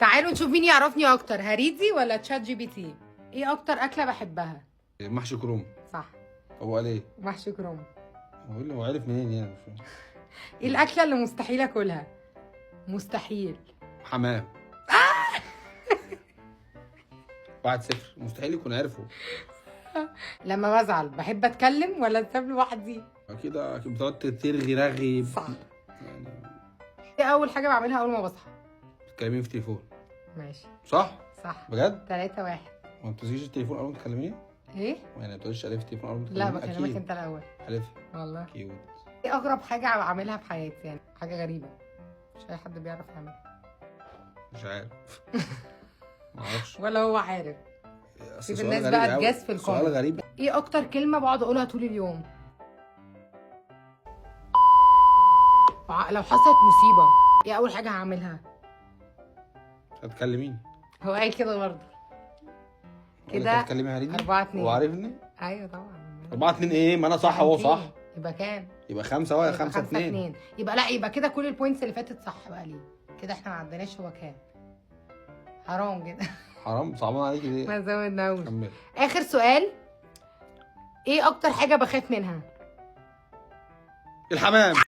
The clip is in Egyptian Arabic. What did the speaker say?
تعالوا نشوف مين يعرفني اكتر، هريدي ولا ChatGPT؟ ايه اكتر اكله بحبها؟ محشي كروم. صح. هو قال ايه؟ محشي كروم. هو اللي هو عرف منين يعني؟ مش فاهم. ايه الاكلة اللي مستحيل اكلها؟ مستحيل. حمام. 1-0. مستحيل يكون عارفه. لما بزعل بحب اتكلم ولا اتساب لوحدي؟ اكيد اكيد بتقعد ترغي رغي. صح. يعني ايه اول حاجة بعملها اول ما بصحى؟ بتتكلميني في التليفون. ماشي. صح؟ صح. بجد؟ 3-1. ما بتمسكيش التليفون اول ما تكلميني؟ ايه؟ يعني ما بتقوليش عليه في التليفون اول ما لا، تكلميني؟ بكلمك انت الاول. حلف. والله. cute. ايه اغرب حاجة بعملها في حياتي؟ يعني حاجة غريبة مش اي حد بيعرف يعملها. مش عارف، ما اعرفش. ولا هو عارف. أصل سيب سؤال الناس غريب بقى أوي. ت guess في سؤال ال comment. غريب. ايه اكتر كلمة بقعد اقولها طول اليوم؟ لو حصلت مصيبة ايه اول حاجة هعملها؟ هتكلميني. هو قال كده برضه. كده هتكلمي هريدي؟ 4-2. هو عارفني؟ ايوه طبعا. 4-2 ايه؟ ما انا صح وهو صح. يبقى كام؟ يبقى 5 وهي يبقى 5-2. 2. يبقى لا، يبقى كده كل ال points اللي فاتت صح بقى. ليه كده احنا ما عدناش؟ هو كام؟ حرام كده. حرام، صعبان عليكي ليه؟ ما زودناهوش. كمل. اخر سؤال، ايه اكتر حاجة بخاف منها؟ الحمام.